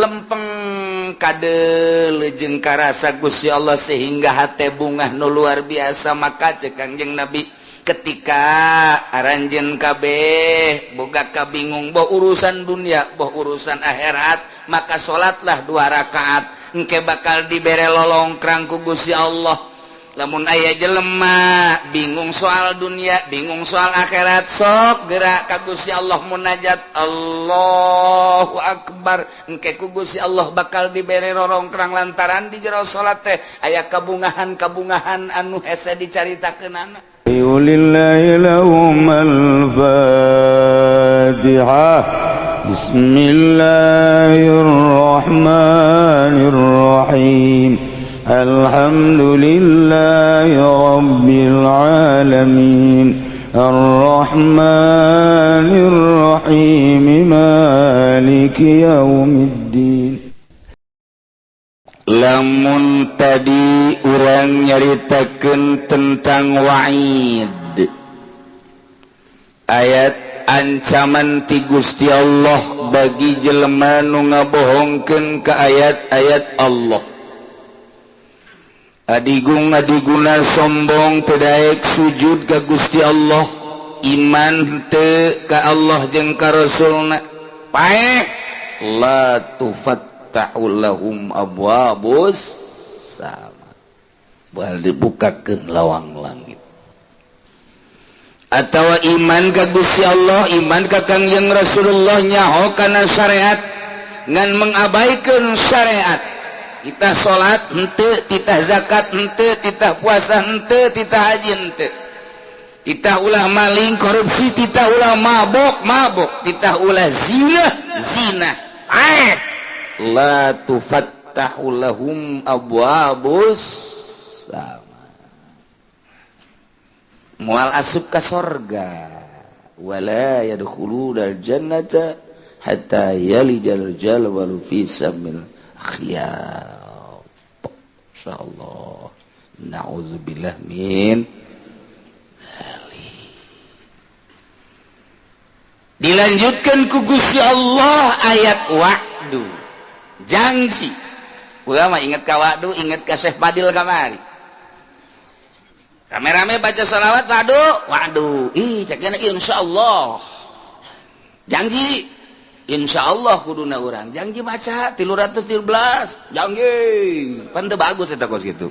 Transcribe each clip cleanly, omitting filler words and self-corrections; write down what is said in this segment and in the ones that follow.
Lempeng kade jeung karasa Gusti Allah sehingga hate bungah nu luar biasa. Maka cek Kangjeng Nabi, ketika aranjeun kabeh boga kabingung, boh urusan dunia boh urusan akhirat, maka salatlah dua rakaat, engke bakal dibere lolongkrang ku Gusti Allah. Lamun aya jelema bingung soal dunia, bingung soal akhirat, sok gerak ka Gusti Allah, munajat, Allahu Akbar, engke ku Gusti Allah bakal dibere rorongkrang lantaran di jero salat teh aya kabungahan-kabungahan anu hese dicaritakeunana. لله لهم الفاتحة. بسم الله الرحمن الرحيم. الحمد لله رب العالمين، الرحمن الرحيم، مالك يوم الدين. Lamun tadi urang nyaritakeun tentang wa'id, ayat ancaman ti Gusti Allah bagi jelema nu ngabohongkeun ka ayat-ayat Allah, adigung adiguna sombong, teu daek sujud ka Gusti Allah, iman teu ka Allah jeung ka Rasulna, paeh, la tufattahu lahum abwabus sama, bal dibukakeun lawang langit. Atau iman ka Gusti Allah, iman ka Kangjeng Rasulullah, nyaho kana syariat ngan mengabaikan syariat, kita salat henteu, titah zakat henteu, titah puasa henteu, titah haji henteu, titah ulah maling korupsi, titah ulah mabok mabok, titah ulah zina zina, eh, la tufattahu lahum abwabus sama, moal asup ka sorga, wala yadkhuluna jannata hatta yalijal jalwalu fi samil khiyat. Insyaallah, na'udzubillah min dzalik. Dilanjutkan ku Gusti Allah ayat wa'du, janji. Ulama inget ka wa'du, inget ka Syekh Fadil kamari rame-rame baca salawat, wa'du wa'du, ih, ceknya insyaallah, janji insya Allah. Kuduna urang janji maca 313, janji pan teu bagus eta kos kitu.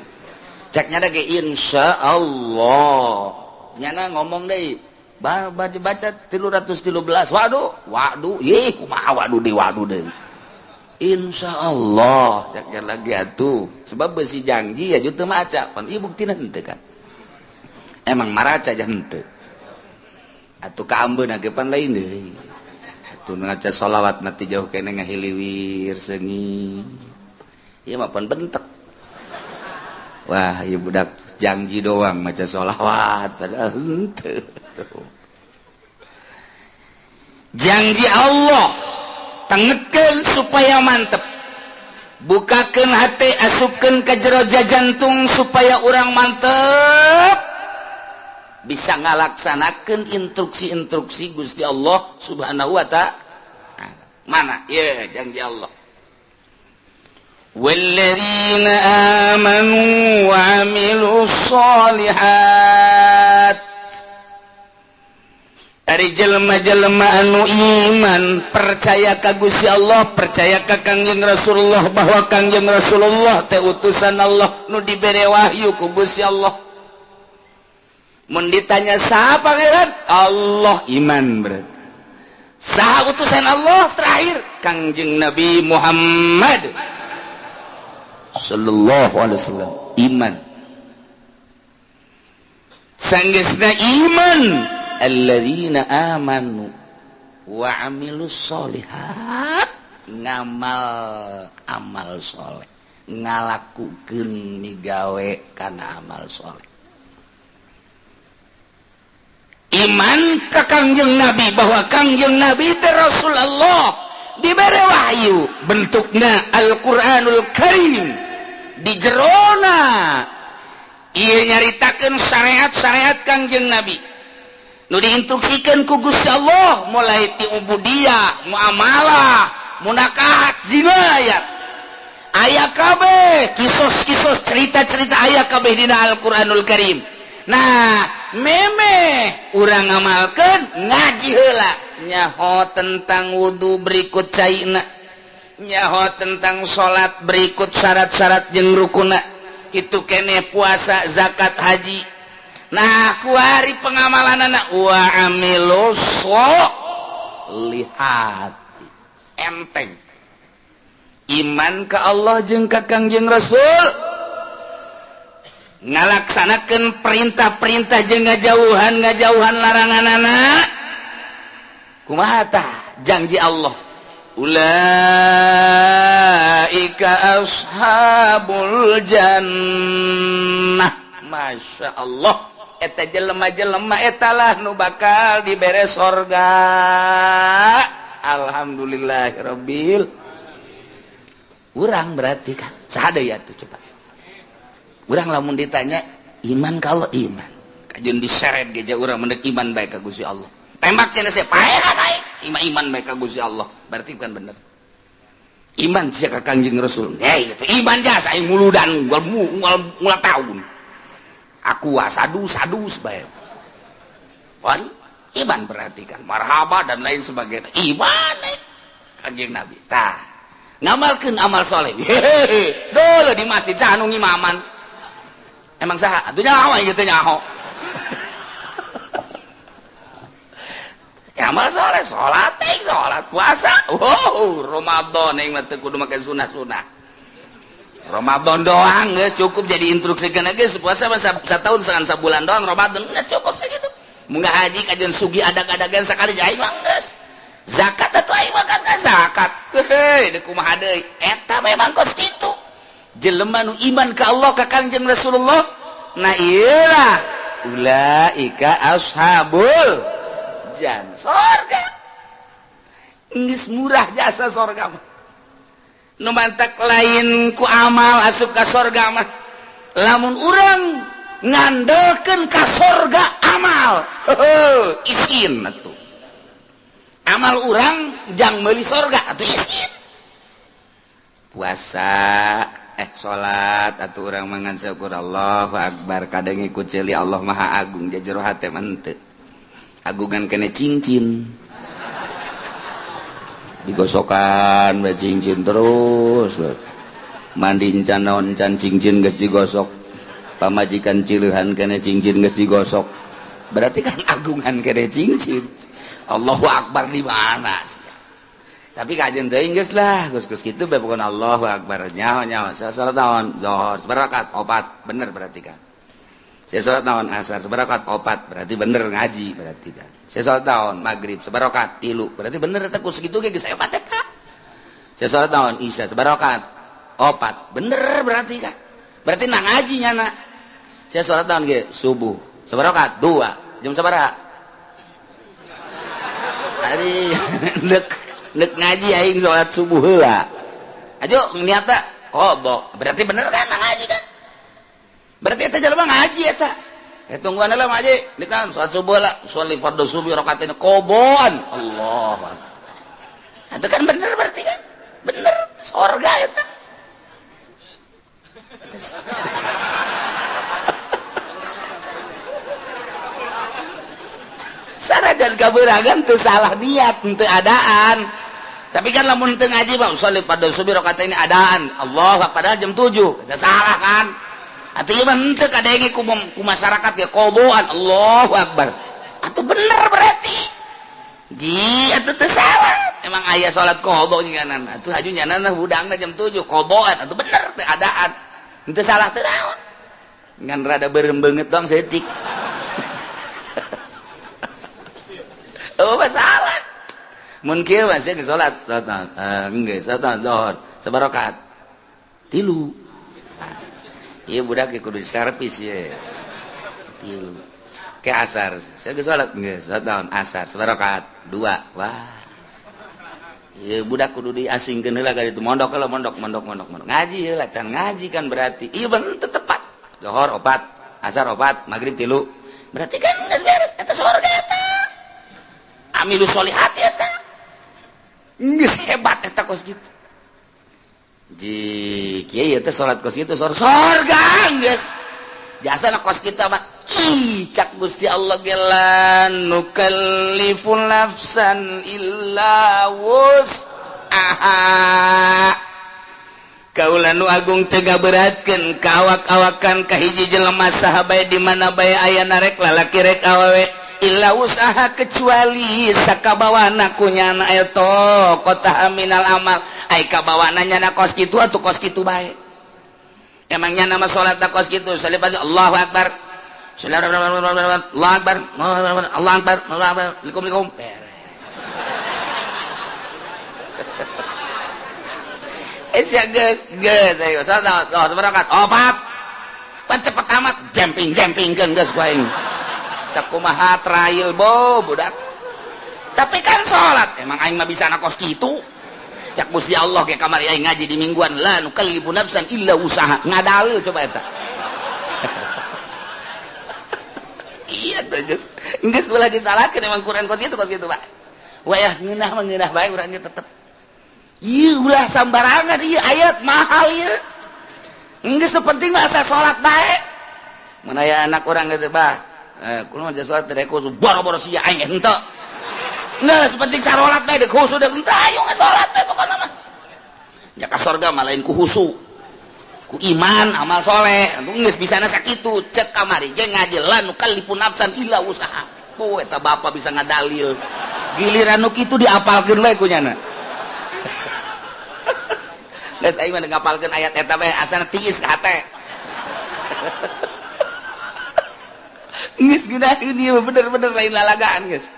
Ceknya ge insya Allah, nyana ngomong deui, baca baca 313, waduh waduh, ih, kumaha waduh di waduh deui? Insya Allah ceknya lagi atuh, sebab besi janji ya teu maca pan, ieu buktina henteu kan, emang maraca aja henteu atuh, kaambeun ge pan lain deui atuh. Ngaca sholawat nanti jauh kene ngahiliwir seungit, ieu mah pan bentek, wah, ieu budak janji doang maca sholawat, padahal henteu. Janji Allah, tengetkeun supaya mantep, bukakeun hati, asupkeun ke jero jantung supaya urang mantep bisa ngalaksanakeun instruksi-instruksi Gusti Allah Subhanahu wa Ta'ala. Mana ya janji Allah? والذين آمنوا وعملوا الصالحات. Ari jelema-jelema anu iman, percaya ka Gusti Allah, percaya ka Kangjeng Rasulullah, bahwa Kangjeng Rasulullah teh utusan Allah nu dibere wahyu ku Gusti Allah. Mun ditanya saha pangeran Allah, iman berarti. Saha utusan Allah terakhir? Kangjeng Nabi Muhammad sallallahu alaihi wasallam, iman. Sanggeusna iman, alladzina amanu wa amilus solihat, ngamal amal soleh, ngalakukeun migawe kana amal soleh. Iman ka Kangjeng Nabi bahwa Kangjeng Nabi teh Rasulullah, dibere wahyu bentukna Al-Qur'anul Karim, di jerona ieu nyaritakeun syariat-syariat Kangjeng Nabi nu diinstruksikan ku Gusti Allah, mulai ti ubudiyah, muamalah, munakahat, jinayat. Aya kabeh kisos-kisos cerita-cerita aya kabeh dina Al-Qur'anul Karim. Nah, memeh urang ngamalkeun ngaji heula nyaho tentang wudu berikut caina, nyaho tentang salat berikut syarat-syarat jeung rukuna, kitu keneh puasa, zakat, haji. Nah, kuari pengamalanana wa amilus sholihati. Enteng. Iman ka Allah jeung ka Kangjeng Rasul, ngalaksanakeun perintah-perintah jeung ngajauhan laranganana. Kumaha tah janji Allah? Ulaika ashabul jannah. Masya Allah, eta jelema-jelema etalah nu bakal dibere sorga. Alhamdulillahirabbil. Urang berarti kan saha deui atuh coba. Urang lamun ditanya iman kalau iman, kajeun diseret ge urang mendek iman bae ka Gusti Allah. Tembak cenah sia paehan aing, iman bae ka Gusti Allah. Berarti bukan bener. Iman sia ka Kangjeng Rasul. Hei, itu iman jasa aing muludan ngul taun. Aku sadu-sadus bae. Wan iman berarti kan marhaba dan lain sebagainya. Iman Kangjeng Nabi. Tah, ngamalkeun amal soleh. Hehehe, dulu di masjid saha nu ngimaman. Emang saha? Atuh nyaho aing teh nyaho. Amal soleh, salat teh, salat puasa. Wow, Ramadan aing mah teu kudu make sunah-sunah. Ramadan doang geus cukup jadi instruksikeun geus puasa mah satahun sabulan doang Ramadan geus cukup sakitu. Mun haji kajeun sugi adag-adagan sakali aing mah geus. Zakat atuh aing mah kan zakat. Heuh, deuk kumaha deui? Eta memang kos kitu. Jelema nu iman ka Allah ka Kangjeng Rasulullah, nah ieu ulaika ashabul jannah. Sorga. Geus murah jasa sorga mah. Nu mantak lain ku amal asup ka sorga mah. Lamun urang ngandelkeun ka sorga amal, heuh, isin atuh. Amal urang jang meuli sorga atuh isin. Puasa, salat atuh urang mangan syukur Allahu akbar kadang ikut ceuli Allah Maha Agung jero hate mah henteu. Agungan kene cincin. Digosokan bae cincin terus. Mandi encan naon encan cincin geus digosok. Pamajikan cileuhan kene cincin geus digosok. Berarti kan agungan kene cincin. Allahu akbar di mana sih? Tapi kajian teuing geus lah, geus-geus kitu bae pokona Allahu akbar. Nyaho-nyaho salat naon? Zuhur sabarakat opat, bener berarti kan. Saya salat naon? Asar sabarakat opat, berarti bener ngaji berarti kan. Saya salat naon? Maghrib sabarakat 3, berarti bener eta ku sakitu ge geus hebat eta. Saya salat naon? Isya sabarakat opat, bener berarti kan. Berarti na ngaji nyana. Saya salat naon ge? Subuh sabarakat 2, jam sabaraha? Ari nek ngaji aing salat subuh heula. Ajo niatna qada. Berarti bener kan ngaji kan? Berarti eta jelema ngaji eta. Tungguan heula ngaji, dikan salat subuh lah, sholli fardhu subuh rakaatain qadaan. Allahu akbar. Eta kan bener berarti kan? Bener sorga eta. Sanajan kabeuragan teu salah niat, teu adaan. Tapi kan lamun teu ngaji mah sholli fardhu subuh rakaatain adaan. Allahu akbar padahal jam 7. Eta salah kan? Atuh ieu mah henteu kadenge ku masyarakat ge qadaan. Allahu akbar. Atuh bener berarti. Ji atuh teu salah. Emang aya salat qada nyanan. Atuh haju nyanana hudangna jam 7 qadaan. Atuh bener teu adaan. Henteu salah teu naon. Ngan rada beureum beungeut doang saeutik. Oh masalah. Mun kieu mah sia geus salat, salat geus salat zuhur sabarakat 3. Ieu budak kudu servis ye. 3. Ke asar, sia geus salat geus salat naon asar sabarakat 2. Wah. Ieu budak kudu diasingkeun heula ka ditu mondok heula mondok. Ngaji heula can ngaji kan berarti. Ieu bener tepat. Zuhur 4, asar 4, magrib 3. Berarti kan geus beres eta surga eta. Amilu solihati eta. Geus hebat eta kos kitu. Ji kieu teh salat kos kitu sorga geus. Jasa kos kitu mah ih cak Gusti Allah ge la nukallifu nafsan illa wus'aha. Kaula nu agung teu ngaberatkeun ka awak-awakan ka hiji jelema saha bae di mana bae aya narek lalaki rek awewe illa usaha kecuali sakabawana ku nyana eta kota minal amal ai kabawana nyana kos kitu atuh kos kitu bae. Emang nyana mah salat kos kitu salibat Allahu akbar Allahu akbar Allahu akbar Allahu akbar likum beres. Ya geus geus ayo salat oh berangkat opat pan cepet amat jumping jumping geus ku aing sakumaha trail bo budak tapi kan salat emang aing mah bisa kos kitu cak Gusti Allah ge kamari aing ngaji di mingguan la nukallifu nafsan illa usaha ngadalil coba eta. Iya tuh geus geus ulah disalahkeun emang Quran kos kitu Pak wayah ngeunah mah ngeunah bae urang ge tetep ieu ulah sambarangan ieu ayat mahal ieu. Geus penting mah asa salat bae. Mun aya anak urang geus bah, kumaha mah salat teh khusu boro-boro sia aing henteu. Geus penting sarolat bae deuk khusu deuk henteu ayo salat teh pokona mah. Ya ka sorga mah lain ku khusu. Ku iman amal soleh. Geus bisana sakitu cek kamari ge ngaji la nukallifu nafsan illa usaha. Oh eta bapa bisa ngadalil. Giliran nu kitu diapalkeun bae ku nyana. Geus aing mah ngapalkeun ayat eta bae asana tiis ka hate. Geus geunaheun ieu bener-bener lain lalagaan geus.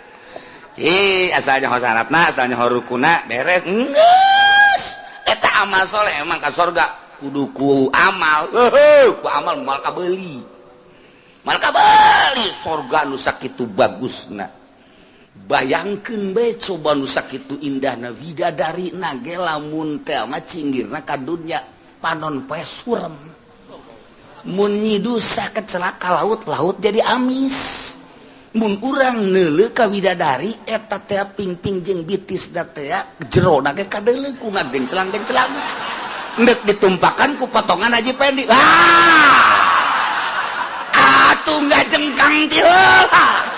Ci asalnya ho syaratna, asalnya ho rukuna beres. Geus eta amal soleh emang ka sorga kudu ku amal. Heuh, ku amal moal kabeuli. Moal kabeuli sorga nu sakitu bagusna. Bayangkeun bae coba nu sakitu indahna widadari na ge lamun teh mah cinggirna ka dunya panon poe surem. Mun nyidusa kecelaka laut, laut jadi amis. Mun urang neuleuh ka widadari eta teh pingping jeung bitis da teh jerona ge kadeuleuh ku ngagenclang-genclang. Endek ditumpakan ku potongan Haji Pendi. Ah! Atuh ngajengkang ti heula.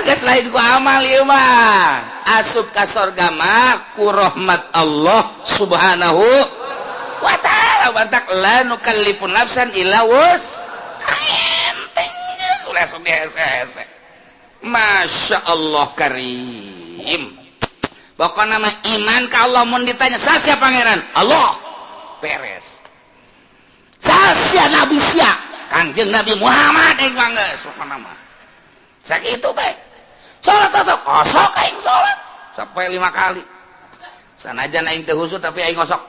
Geus lain ku amal ieu mah asup ka sorga mah ku rahmat Allah subhanahu wa ta'ala batak la nukallifu nafsan illa wus enteng geus ulah sok hese-hese. Masya Allah karim. Pokona mah iman ka Allah mun ditanya sasia pangeran Allah beres. Sasia nabi sia Kangjeng Nabi Muhammad aing mah geus pokona mah sakitu bae. Salat osok, osok aing salat sampai 5 kali. Sanajan aing teu husuk tapi aing osok.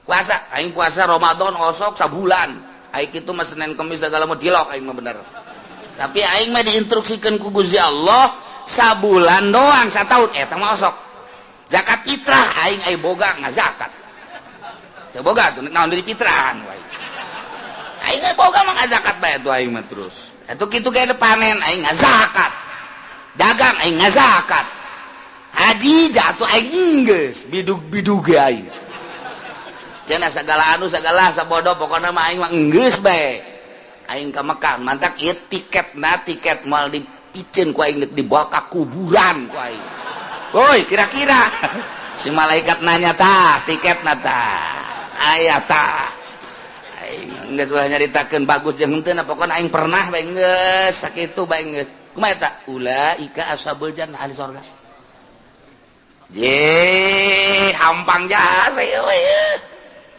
Puasa, aing puasa Ramadan osok sabulan. Aing kitu mah Senin Kemis segala mah dilok aing mah bener. Tapi aing mah diinstruksikeun ku Gusti Allah sabulan doang sataun eta mah osok. Zakat fitrah aing ai boga ngazakat. Teu boga tuh naon deui fitrahan wae. Aing ai boga mah ngazakat bae tuh aing mah terus. Atuh kitu ge panen aing ngazakat. Dagang aing ngazakat. Haji jatuh aing geus bidug-bidug ge aing. Cenah sagala anu sagala sabodo pokona mah aing mah geus bae. Aing ka Mekah mantak ieu tiketna tiket moal dipiceun ku aing dibawa ka kuburan ku aing. Woi kira-kira si malaikat nanya tah tiketna tah aya tah. Aing geus ulah nyaritakeun bagus jeung henteu pokona aing pernah bae geus sakitu bae geus. Kumaha eta? Ulaika ashabul jannah ahli sorga. Ye, hampang jasa ieu we.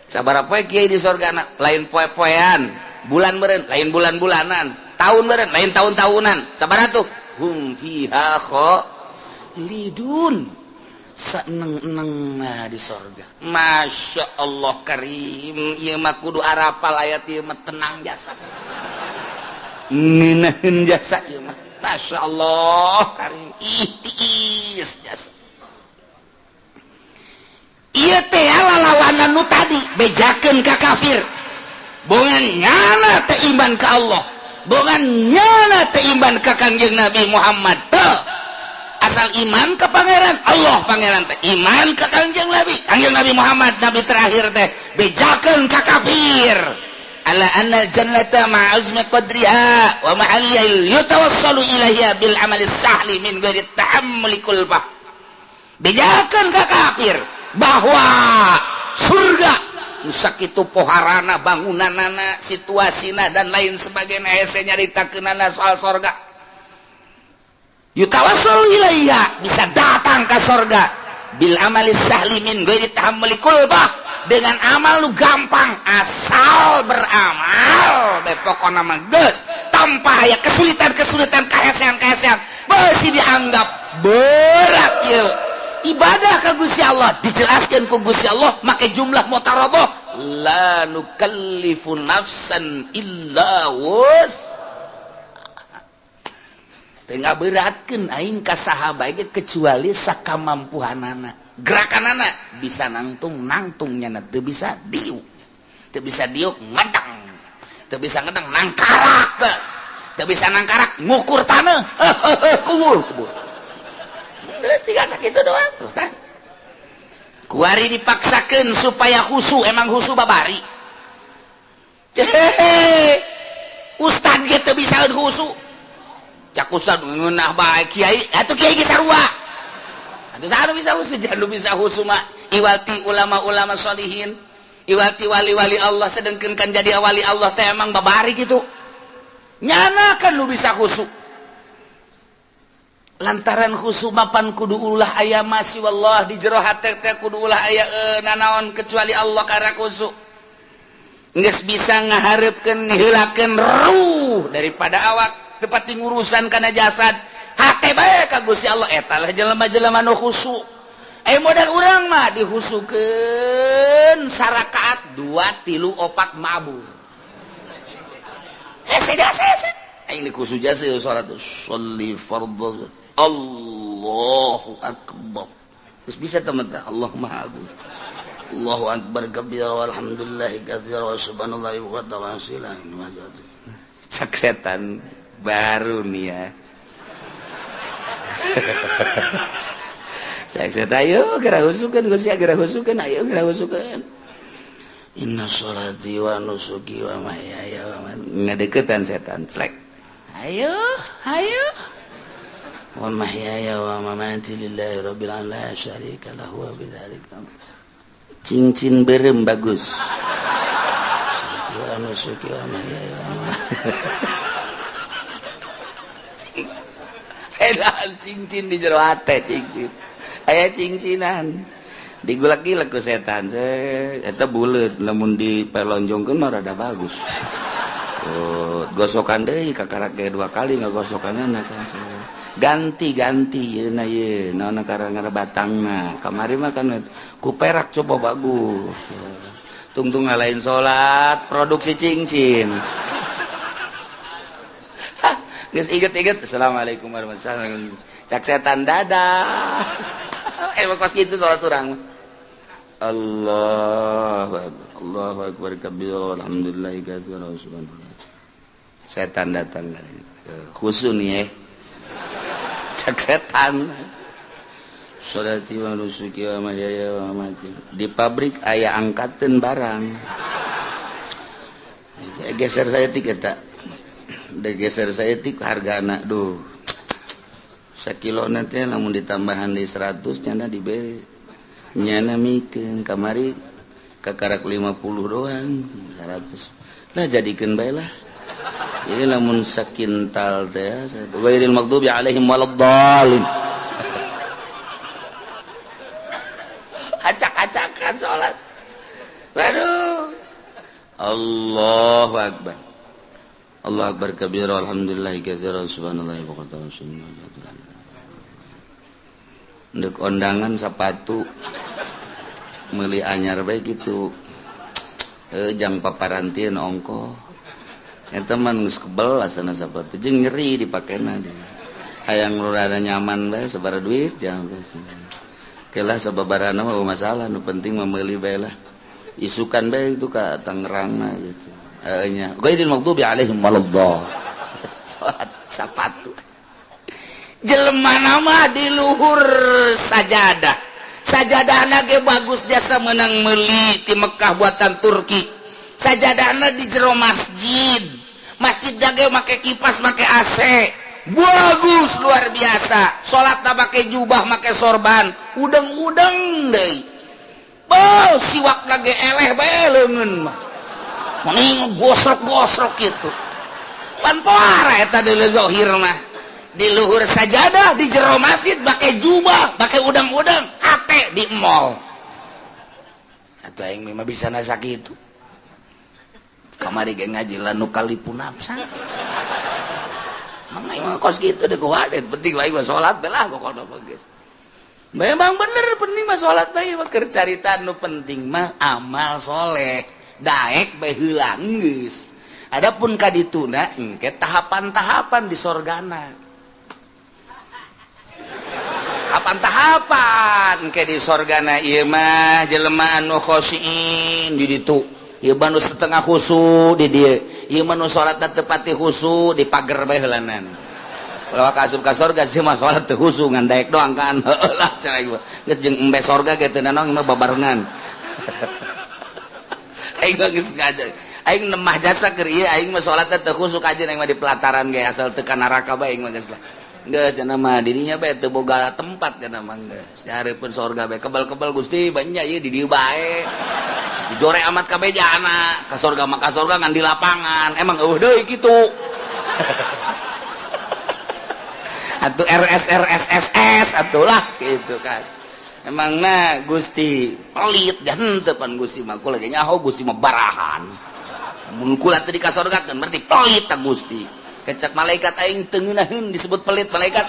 Sabaraha poe kiai di sorgana, lain poe-poean, bulan meureun, lain bulan-bulanan, tahun meureun, lain tahun-tahunan. Sabaraha tuh? Hum fiha khalidun. Saeneng-enengna di sorga. Masya Allah karim, ieu mah kudu arapal ayat ieu mah tenang jasa. Ngeunaheun jasa ieu mah. Masya Allah karim ihtiis jasa. Ieu teh lalawanan nu tadi bejakeun ka kafir. Bongan nyana teh iman ka Allah. Bongan nyana teh iman ka Kangjeng Nabi Muhammad teh. Asal iman ke pangeran Allah, pangeran teh iman ke Kangjeng Nabi, Kangjeng Nabi Muhammad nabi terakhir teh bejakeun ka kafir. Ala anna jannata ma'azmi qadriha wa mahalliha yatawassalu ilaiha bil amali sahli min ghairi tahammuli kulfah. Bejakeun ka kafir bahwa surga sakitu poharana, bangunanana, situasina dan lain sebagainya, hese nyaritakeunana soal sorga. Yutawassul ilaiha, bisa datang ke sorga bil amali sahli min ghairi tahammuli kulfah, dengan amal lu gampang asal beramal bae pokona mah geus tanpa aya kesulitan-kesulitan, kahesean-kahesean beusi dianggap berat ieu ibadah ka Gusti Allah. Dijelaskan ku Gusti Allah make jumlah mutaraboh, la nukallifu nafsan illa wus. Teu ngaberatkeun aing ka saha bae kecuali sakamampuhanana. Gerakanana bisa nangtung nangtung, nyana teu bisa diuk, teu bisa diuk ngedang, teu bisa ngedang nangkarak geus, teu bisa nangkarak ngukur taneuh, kubur kubur. Geus tinggal sakitu doang tuh kan. Kuari dipaksakeun supaya khusu, emang khusu babari. Hehehe. Ustad ge teu bisa khusu. Cak ustad ngeunah bae kiai, atuh kiai ge sarua. Atuh saha nu bisa khusu? Jangan bisa khusu mah iwati ulama-ulama sholihin, iwati wali-wali Allah, sedengkeun kan jadi wali Allah teh emang babari kitu. Nyana kan nu bisa khusu. Lantaran khusu mapan kudu ulah aya masih wallah di jero hate teh kudu ulah aya nanaon kecuali Allah karena khusu. Geus bisa ngahareupkeun ngiheulakeun ruh daripada awak tepati ngurusan kana jasad. Hate bae ka Gusti Allah eta lah jelema-jelema nu khusu. Modal urang mah dihusukeun sarakaat 2 3 4 mabur. Hese jasa hese. Aing dikhusu jasa salat sholli fardhu. Allahu akbar. Terus bisa teman Allah Maha Agung. Allahu akbar kabira walhamdulillahi katsira wa subhanallahi wa ta'ala. Cak setan baru nih ya. Cak setan ayo geura husukeun Gusti, geura husukeun, ayo geura husukeun. Inna sholati wa nusuki wa mahyaya wa mamati. Ngadeukeutan setan slek. Ayo, ayo. Wa mahyaya wa mamati lillahi rabbil alamin la syarika lahu wa bidzalika. Cincin berem bagus. Wa nusuki wa mahyaya wa mamati. Cincin. Edan cincin di jero hate cincin. Aya cincinan. Digulak-gilek ku setan. Eta buleut lamun dipelonjongkeun mah rada bagus. Oh, gosokan deui kakarak ge 2 kali ngagosokanna ganti-ganti yeuna ye naon karang batangna kamari mah kan ku perak coba bagus tungtung ngalain salat produksi cincin. Geus inget-inget assalamualaikum warahmatullahi wabarakatuh cak setan dadah. Emang kos kitu salat urang. Allahu akbar, Allahu akbar kabira walhamdulillahi katsira wa subhanallah. Setan datang khusu nih ya. Cak setan. Sholati wa nusuki wa mahyaya wa mamati. Di pabrik aya angkateun barang. Geser saya tik eta. Geser saya tik hargana duh. Sakilona teh lamun ditambahan di 100 nyana dibere. Nyana mikeun kamari kakarak 50 doang 100. Lah jadikeun bae lah. Ini lamun sakintal teh ghairil maghdubi alaihim waladdallin. Acak-acakan salat. Waduh. Allahu akbar. Allahu akbar kabira alhamdulillah katsira subhanallahi wa bihamdihi. Ndek ondangan sepatu meuli anyar bae kitu. Jang paparantieun ongkoh. Eta mah geus kebel asana sapatu jeung nyeri dipakena. Hayang rada nyaman bae sabaraha duit jangan geus. Kelah sababarana mah masalah nu penting mah meuli bae lah. Isukan bae itu ka Tangerangna gitu. Nya ghairil maghdubi alaihim waladdallin. Salat sapatu. Jelema nama di luhur sajadah. Sajadahna ge bagus jasa menang meuli ti Mekah buatan Turki. Sajadahna di jero masjid. Masjid ge make kipas, make AC. Bagus luar biasa. Salatna make jubah, make sorban, udeng-udeng deui. Bau siwak ge eleh bae leungeun mah. Mending gosrok-gosrok kitu. Pan poara eta deuleu zahir mah. Di luhur sajadah, di jero masjid make jubah, make udang-udang, hate di mall. Atuh aing mah bisa nasa kitu. Kamari ge ngaji la nukallifu nafsan. Mang aing mah kos kitu deh kuwadet, penting lain mah salat bae lah pokona mah geus. Memang bener penting mah salat bae mah keur carita nu penting mah amal soleh, daek bae heula geus. Adapun kadituna engke tahapan-tahapan di sorgana. Tahapan-tahapan engke di sorgana ieu mah jelema anu khosyin di ditu. Ieu mah nu setengah khusu di dieu. Ieu mah nu salatna teu pati khusu di pager bae heulanan. Ulah ka asup ka sorga sih mah salat teu khusu ngan daek doang kan. Heueuh lah cenah ieu. Geus jeung embe sorga ge teu nanaon mah babarengan. Aing mah geus ngaji. Aing nemah jasa keur ieu aing mah salatna teu khusu kajeun aing mah di pelataran ge asal teu ka neraka bae aing mah geus lah. Geus cenah mah dirinya bae teu boga tempat cenah mah geus. Nyareupeun sorga bae kebal-kebal Gusti banyak ieu di dieu bae. Dijore amat kabeh jana ka sorga mah ka sorga ngan di lapangan. Emang eueuh deui kitu. Atuh RS RS SS atuh lah gitu kan. Emangna Gusti pelit dan teu pan Gusti mah kula ge nyaho Gusti mah barahan. Mun kula teu dikasorgakeun berarti pelit ta Gusti. Kecak malaikat aing teu ngeunaheun disebut pelit malaikat.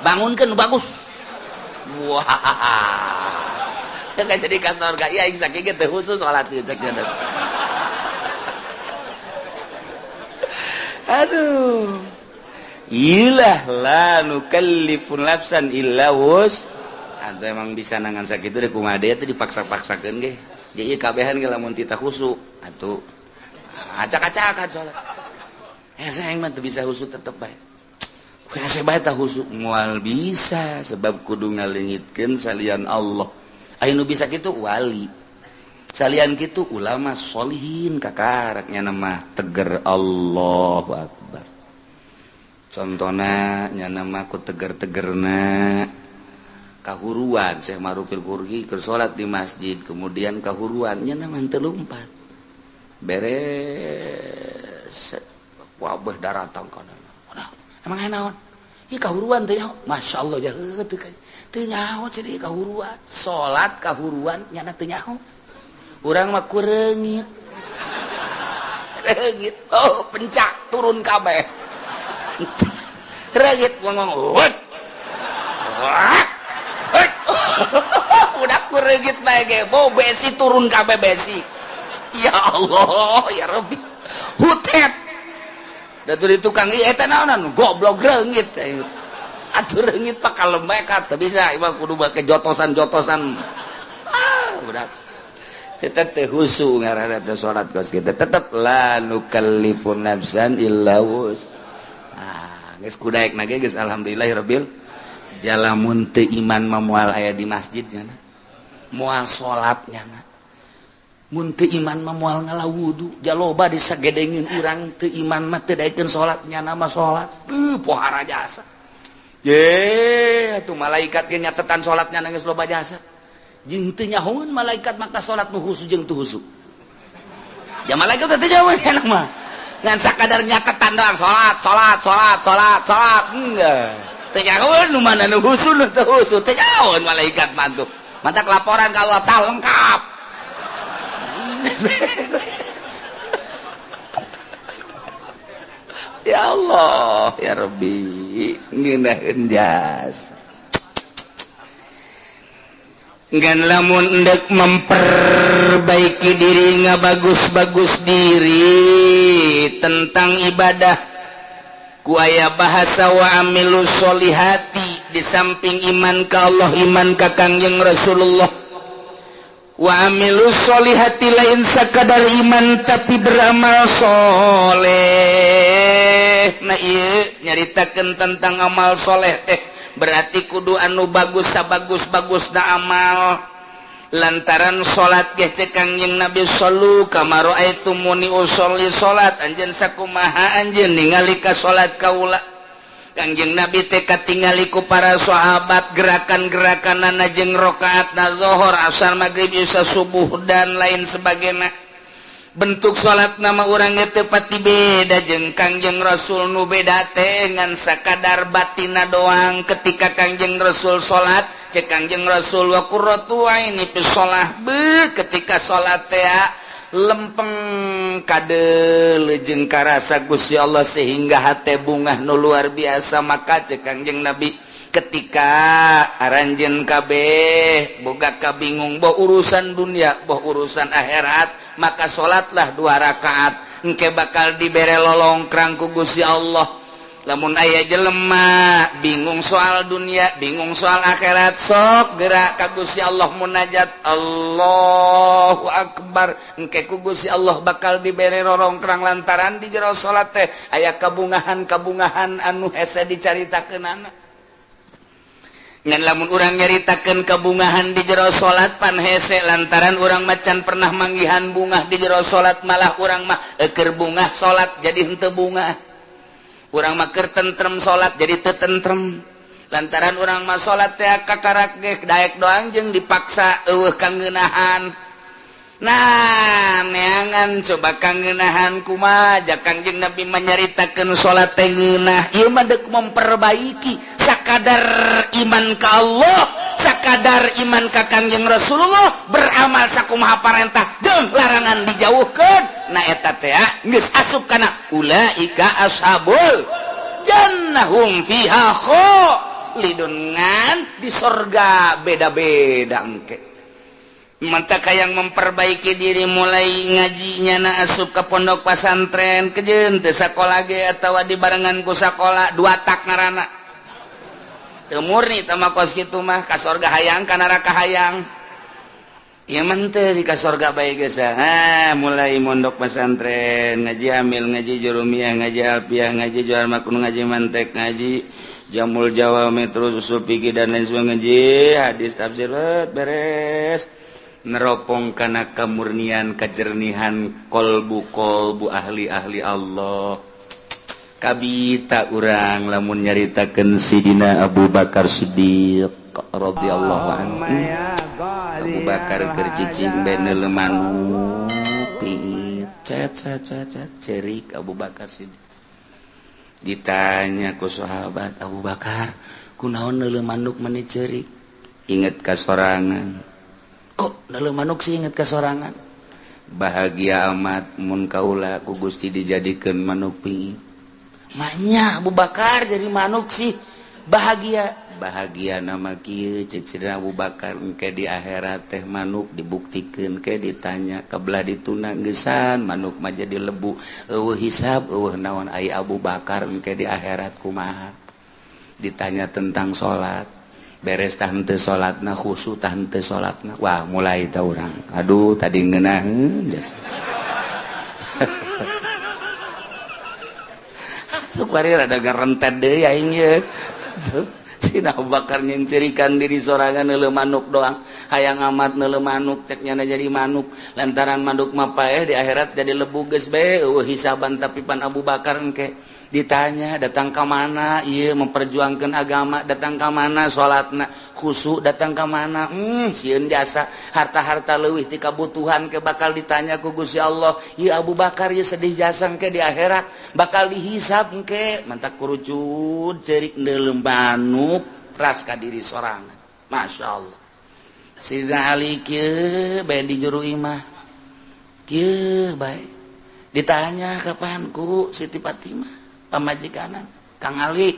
Bangunkeun bagus. Wah. Teu jadi ka sorga ieu aing sakieu ge teu khusus salat ieu cek nya. Aduh. Ilah la nukallifu nafsan illa wus. Atau emang bisa nangan sakitu deh kumaha deui teh dipaksa-paksakeun ge. Ge ieu kabehan ge lamun tita khusu atuh acak-acakan salat. Hese aing mah teu bisa khusu tetep bae. Hese bae tah khusu moal bisa sebab kudu ngaleungitkeun salian Allah. Aya nu bisa kitu wali. Salian kitu ulama solihin kakaraknya mah teger Allahu Akbar. Contohna nyana mah ku teger-tegerna kahuruan Syekh Marufil Qurhi keur salat di masjid kemudian kahuruan nyana mah teu lumpat. Beres wabah daratang kana. Emang aya naon? Ieu kahuruan teh nyaho. Masyaallah jaheut teu teu nyaho ceuk kahuruan. Salat kahuruan nyana teu nyaho. Urang mah kureungit. Reungit. Oh, pencak turun kabeh. Reungit ngomong. Udah kureungit bae ge, bau besi turun kabeh besi. Ya Allah, ya Rabbi. Hutet. Da di tukang ieu eta naonan goblok reungit. Atuh reungit pak kalem bae teu bisa ieu kudu make jotosan-jotosan. Ah, budak. Eta teh khusu ngaranna teh salat kos kitu. Tetep la nukallifu nafsan illa wus. Ah, geus kudaekna ge geus alhamdulillahirabbil jalamun teu iman mah moal aya di masjid nya. Moal salat nya. Mun teu iman mah moal ngala wudu, jaloba disagedengin urang teu iman mah teu daekeun salat nyana mah salat. Teu pohara jasa. Ye, atuh malaikat ge nyatetan salat nyana geus loba jasa. Jeung teu nyahoeun malaikat maka salat nu khusu jeung teu khusu. Ya malaikat teh teu nyahoeun nyana mah. Ngan sakadar nyatetan doang salat, salat, salat, salat, salat. Enggak. Teu nyahoeun nu mana nu khusu nu teu khusu, teu nyahoeun malaikat mah tuh. Mantak laporan ka Allah tah lengkap. Ya Allah, ya Rabbi, ngeunaheun jasa. Ngan lamun endek memperbaiki diri ngabagus-bagus diri tentang ibadah ku aya bahasa wa amilu sholihati di samping iman ka Allah, iman ka Kangjeng Rasulullah. Wa amilus sholihati lain sakadar iman tapi beramal soleh. Nah ieu nyaritakeun tentang amal soleh teh berarti kudu anu bagus sabagus-bagusna amal. Lantaran salat ge cek Kangjeng Nabi sallu kama raaitumuni usolli salat anjeun sakumaha anjeun ningali ka salat kaula. Kangjeng Nabi teh katingali ku para sahabat gerakan-gerakanana jeung rakaatna zuhur, asar, magrib, isya, subuh dan lain sebagainya. Bentuk salat nama urang teh pati beda jeung Kangjeng Rasul nu beda teh ngan sakadar batina doang. Ketika Kangjeng Rasul salat cek Kangjeng Rasul wa qurratu aini fi shalah, be ketika salat teh lempeng kade jeung karasa Gusti Allah sehingga hate bungah nu luar biasa. Maka cek Kangjeng Nabi ketika aranjeun kabeh boga kabingung boh urusan dunia boh urusan akhirat, maka salatlah 2 rakaat engke bakal dibere lolongkrang ku Gusti Allah. Lamun aya jelema bingung soal dunia bingung soal akhirat sok gerak ka Gusti Allah munajat Allahu Akbar, engke ku Gusti Allah bakal dibere rorongkrang lantaran di jero salat teh aya kabungahan-kabungahan anu hese dicaritakeunana. Ngan lamun urang nyaritakeun kabungahan di jero salat pan hese lantaran urang macan pernah manggihan bungah di jero salat, malah urang mah eukeur bungah salat jadi henteu bungah. Urang mah keur tentrem salat jadi teu tentrem lantaran urang mah salat teh kakarak ge daek doang jeung dipaksa eueuh kangeunahan. Nah neangan coba kangeunahan kumaha ja Kangjeng Nabi manyaritakeun salat teh ngeunah ieu mah deuk memperbaiki sakadar iman ka Allah, sakadar iman ka Kangjeng Rasulullah, beramal sakumaha parentah jeung larangan dijauhkeun. Nah eta teh geus asup kana ulaika ashabul jannahum fiha khalidun, ngan di sorga beda-beda engke. Mantap yang memperbaiki diri mulai ngajinya na asup ke pondok pesantren kejeun teu sakola ge atawa dibarengan ku sakola dua tak ngaranna. Teu murni teh mah kos kitu mah ka sorga hayang ka neraka hayang. Ieu mah teu di ka sorga bae geus. Ha mulai mondok pesantren, ngaji amil, ngaji jurumiyah, ngaji alfiah, ngaji jual makun, ngaji mantek, ngaji jamul jawami terus usul fikih dan lain sebagainya, ngaji hadis tafsir beres. Neropong kana kemurnian kejernihan kolbu-kolbu ahli-ahli Allah. Kabita urang lamun nyaritakeun Sidina Abu Bakar Siddiq radhiyallahu anhu. Abu Bakar keur cicing bae neuleuh manuk pit cet cet cet cerik Abu Bakar Siddiq. Ditanya ku sahabat, Abu Bakar kunaon neuleuh manuk meni cerik? Inget ka sorangan. Kok neuleuh manuk sih inget ka sorangan? Bahagia amat mun kaula ku Gusti dijadikeun manuk pingit. Maknya Abu Bakar jadi manuk sih bahagia. Bahagia nama kieu cek Sidina Abu Bakar engke di akhirat teh manuk dibuktikeun ke ditanya kabelah dituna geusan manuk mah jadi lebu eueuh hisab eueuh naon ai Abu Bakar engke di akhirat kumaha. Ditanya tentang salat beres tah henteu salatna khusyuk tah henteu salatna, wah mulai tah urang aduh tadi ngeunaheun geus. Sukwari rada ngarentet deui aing ye. Sina Abu Bakar nyencerikan diri sorangan neuleuh manuk doang, hayang amat neuleuh manuk cek nyana jadi manuk lantaran manuk mah paeh di akhirat jadi lebu geus bae eueuh hisaban. Tapi pan Abu Bakar engke ditanya datang ka mana ieu memperjuangkeun agama, datang ka mana salatna khusyuk, datang ka mana sieun jasa harta-harta leuwih ti kabutuhan ke bakal ditanya ku Gusti Allah. Ieu Abu Bakar ieu sedih jasa engke di akhirat bakal dihisab engke. Mantak kurucut ceurik neuleuh manuk ras ka diri sorangan. Masya Allah. Sidina Ali kieu bae di juru imah kieu bae ditanya kapan ku Siti Fatimah pamajikanan Kang Ali.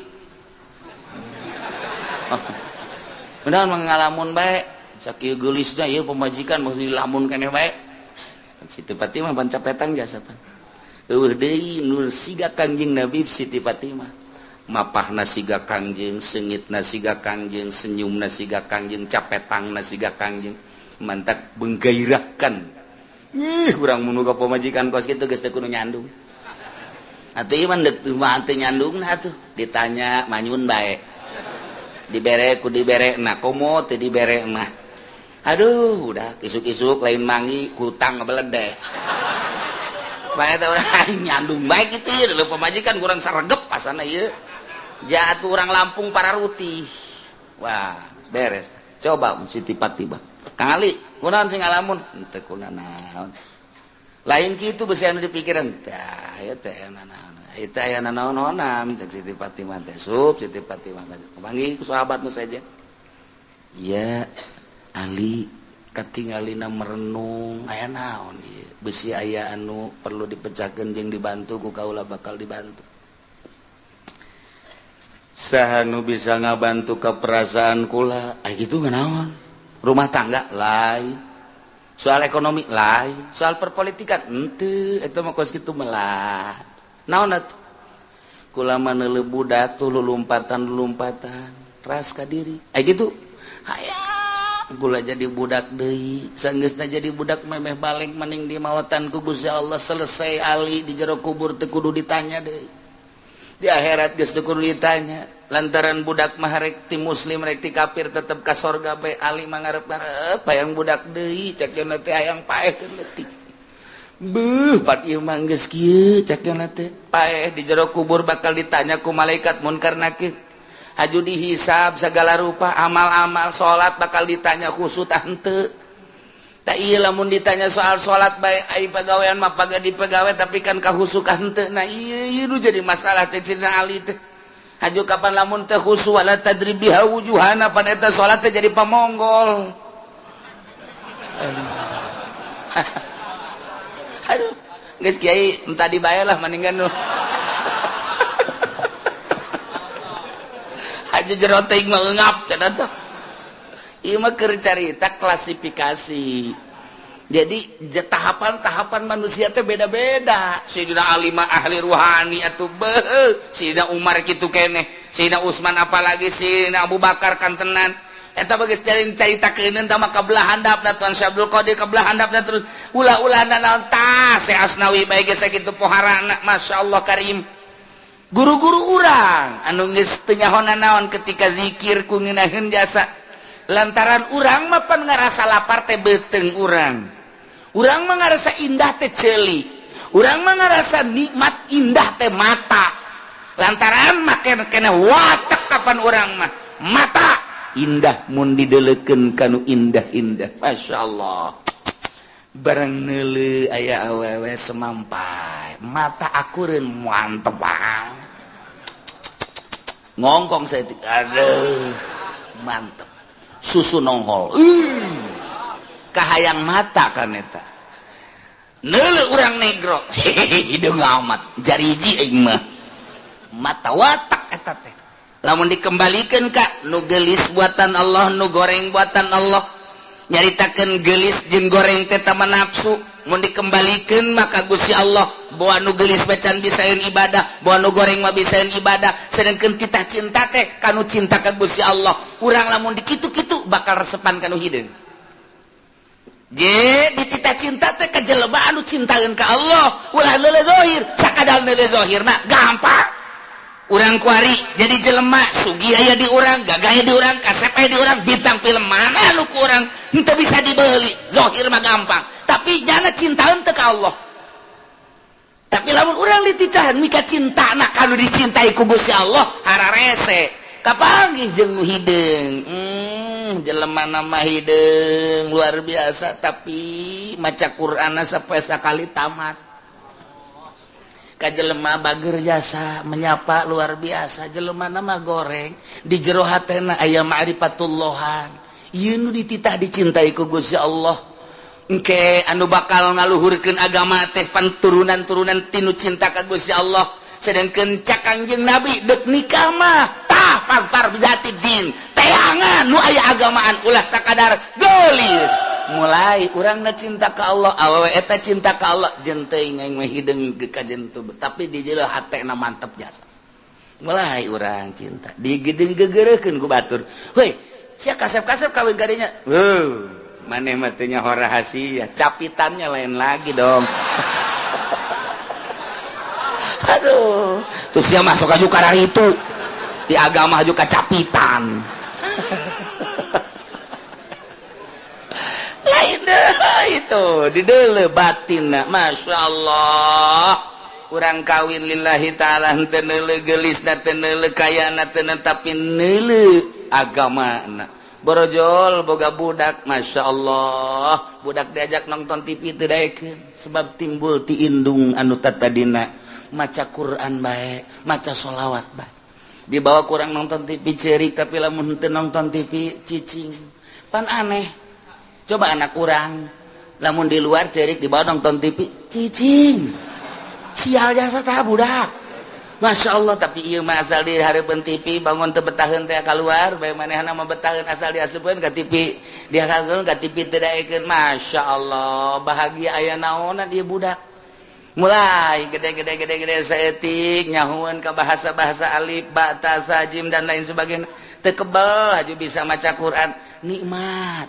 Benar mengalamun bae sakieu geulisna ieu pamajikan mesti dilamun keneh bae. Siti Fatimah pan capetan jasa pan. Eueuh deui nur siga Kangjeng Nabi Siti Fatimah. Mapahna siga Kangjeng, seungitna siga Kangjeng, senyumna siga Kangjeng, capetangna siga Kangjeng. Mantak menggairahkan. Ih, urang mun boga pamajikan kos kitu geus teu kudu nyandung. Atuh ieu mah deuk mah teu nyandungna atuh, ditanya manyun bae. Dibere ku dibere na komo teu dibere mah. Aduh, udah isuk-isuk lain mangi kutang ngebeledeh. Bae teh urang nyandung bae kitu ieu leuh pamajikan kurang saregep pasana ieu. Jatuh orang Lampung para rutih. Wah, beres. Coba Siti Fatimah. Kang Ali, kunaon sing ngalamun? Henteu kunanaon. Lain kitu besi anu dipikiran. Tah, ieu teh naon. Ieu teh aya nanaon-naonan cek Siti Fatimah teh. Sup Siti Fatimah kapanggih ku sahabat nu saja. Iya, Ali katingalina merenung aya naon ieu. Besi aya anu perlu dipecahkeun jeung dibantu ku kaula bakal dibantu. Saha nu bisa ngabantu ke perasaan kula? Ay gitu naon? Rumah tangga lain, soal ekonomi lain, soal perpolitikan henteu, eta mah kos kitu melah. Naon atuh? Kula mah neuleuh budak tuh lulumpatan-lulumpatan, ras ka diri. Ay gitu. Hayang kula jadi budak deui, sanggeusna jadi budak memeh balik maning di mawatan ku Gusti Allah selesai ali di jero kubur teu kudu ditanya deui. Di akhirat geus teu kudu ditanya. Lantaran budak mah rek ti muslim rek ti kafir tetep ka sorga bae. Ali mah ngarep-ngarep hayang budak deui cek yeuna teh hayang paeh keur leutik. Beuh pat ieu mah geus kieu cek yeuna teh paeh di jero kubur bakal ditanya ku malaikat munkar nakir. Haju dihisab segala rupa amal-amal salat bakal ditanya khusus tah henteu. Tak ieu lamun ditanya soal salat bae ai pagawean mah paga dipegawe tapi kan kahusukan henteu. Nah ieu ieu nu jadi masalah cek Sidina Ali teh. Haju kapan lamun teh khusu wala tadrib biha wujuhana pan eta salat teh jadi pamonggol. Aduh. Aduh, geus kiai entah dibayar lah mendingan nu. Haju jero teuing mah eungap cenah teh. Ieu mah keur carita klasifikasi. Jadi tahapan-tahapan manusia teh beda-beda. Sayyidina Ali mah ahli ruhani atuh beuh, Sayyidina Umar kitu keneh, Sayyidina Utsman apalagi Sayyidina Abu Bakar kantenan. Eta geus caritakeun tah mah kabelah handapna Tuan Syekh Abdul Qadir kabelah handapna terus ulah-ulah naon tah Syekh Asnawi bae geus sakitu poharana masyaallah karim. Guru-guru urang anu geus teu nyaho naon ketika zikir ku ngeunaheun jasa. Lantaran urang mah pan ngarasa lapar teh beuteung urang. Urang mah ngarasa indah teh ceuli. Urang mah ngarasa nikmat indah teh mata. Lantaran make kena watek kapan urang mah mata indah mun didelekeun kanu indah-indah. Masyaallah. Barang neuleuh aya awewe semampai, mata akureun mantep banget. Ngongkong saya aduh mantep. Susu nonghol. Kahayang mata kan eta. Neuleuh urang negro. Hideung amat jariji aing mah. Mata watak eta teh. Lamun dikembalikeun ka nu geulis buatan Allah, nu goreng buatan Allah. Nyaritakeun geulis jeung goreng teh tama nafsu. Mun dikembalikeun maka Gusti Allah bawa nu geulis macan bisaeun ibadah, bawa nu goreng mah bisaeun ibadah. Sedengkeun titah cinta teh kanu cinta ka Gusti Allah. Urang lamun dikitu-kitu bakal resepan kanu hideung. Je dititah cinta teh ka jelema anu cintaeun ka Allah, ulah neuleuh zahir, sakadar neuleuh zahir mah gampang. Urang kuari jadi jelema sugih aya di urang, gagah aya di urang, kasep aya di urang, bintang film mana nu ku urang henteu bisa dibeli, zahir mah gampang. Tapi nyana cintaeun teu ka Allah. Tapi lamun urang dititahan mika cintana kanu dicintai ku Gusti Allah hararese. Kapanggih jeung nu hideung. Jelema nama hideung luar biasa tapi maca Qur'anna sapoe sakali tamat. Ka jelema bager jasa menyapa luar biasa, jelema nama goreng di jero hatena aya ma'rifatullahan. Ieu nu dititah dicintai ku Gusti Allah. Engke anu bakal ngaluhurkeun agama teh panturunan-turunan tinu cinta ka Gusti Allah. Sedangkeun cak Kangjeng Nabi deuk nikah mah tah pagpar bijati din teangan nu aya agamaan ulah sakadar geulis. Mulai urangna cinta ka Allah, awewe eta cinta ka Allah jeung teuing aing mah hideung ka jentu tapi di jero hatena mantep jasa. Mulai urang cinta digedeng gegereukeun ku batur. Heuy, sia kasep-kasep kawin ka dinya. Heuh, Maneh mah teu nyaho rahasia, capitannya lain lagi dong. Aduh, terus dia masuk aja karena itu di agama juga capitan. Lain deh itu di deuleu batinna, Masya Allah. Urang kawin lillahi ta'ala henteu neuleu geulisna, teu neuleu kayana, teu tapi neuleu agamana. Borojol boga budak, Masya Allah, budak diajak nonton TV teu daekeun sebab timbul ti indung anu tatadina maca Quran bae, maca sholawat bae. Dibawa kurang nonton TV cerik, tapi lamun henteu nonton TV cicing. Pan aneh. Coba anak urang lamun di luar cerik, dibawa nonton TV cicing. Sial jasa tah budak. Masya Allah, tapi ieu mah asal di hareupeun TV bangun teu betaheun teh kaluar, bae manehna mah betaheun asal diasupkeun ka TV, diasupkeun ka TV teu daekeun. Masya Allah, bahagia aya naonan ieu budak. Mulai gede-gede-gede-gede saeutik nyahueun ka bahasa-bahasa alif, ba, ta, sa, jim dan lain sebagainya. Teu kebel haju bisa maca Quran, nikmat.